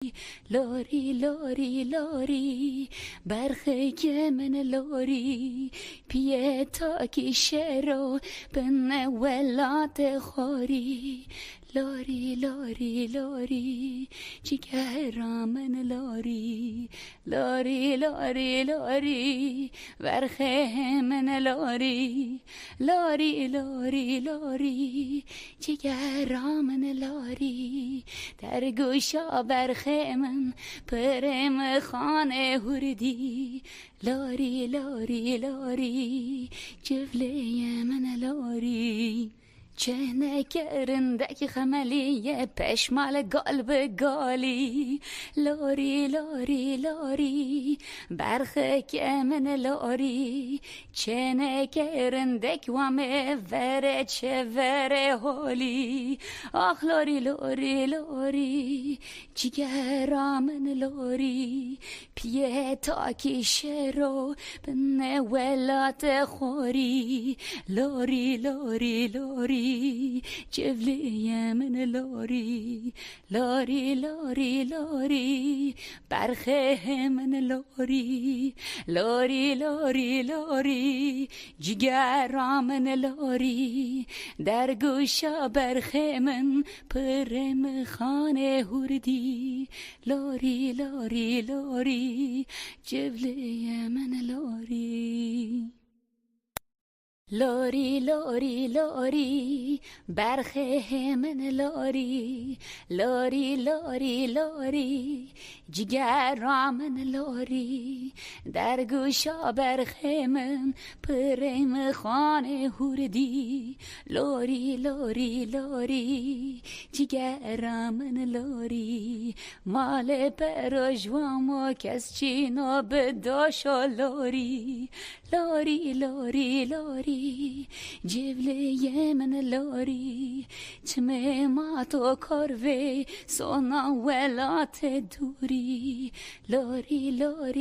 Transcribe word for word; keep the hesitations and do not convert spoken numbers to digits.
Lori, lori, lori, barxhe yemen lori, pie taki shero, pene welate xori. Lori, lori, lori, jigeramen lori. Lori, lori, lori, barxhemen lori. Lori, lori, lori, jigeramen lori. Dergusha barxhemen, pürem khane hurdi. Lori, lori, lori, jevleyemen lori. Chene kerendek xameliye, peshmal galbe gali. Lori, lori, lori, barxhe kemen lori. Chene kerendek wame vere che vere holi. Ah, lori, lori, lori, jigeramen lori. Pie taki shero, pene welate xori. Lori, lori, lori, jevleyemen lori. Lori, lori, lori, barxhemen lori. Lori, lori, lori, jigeramen lori. Dergusha barxhemen, pürem khane hurdi. Lori, lori, lori, jevleyemen lori. Lori, lori, lori, barxhemen lori. Lori, lori, lori, jigeramen lori. Dergusha barxhemen, pürem khane hurdi. Lori, lori, lori, jigeramen lori. Male pero juamo kes chino bedosho lori. Lori, lori, lori, jevleyemen lori. Chme mato korve, sona welate duri. Lori, lori,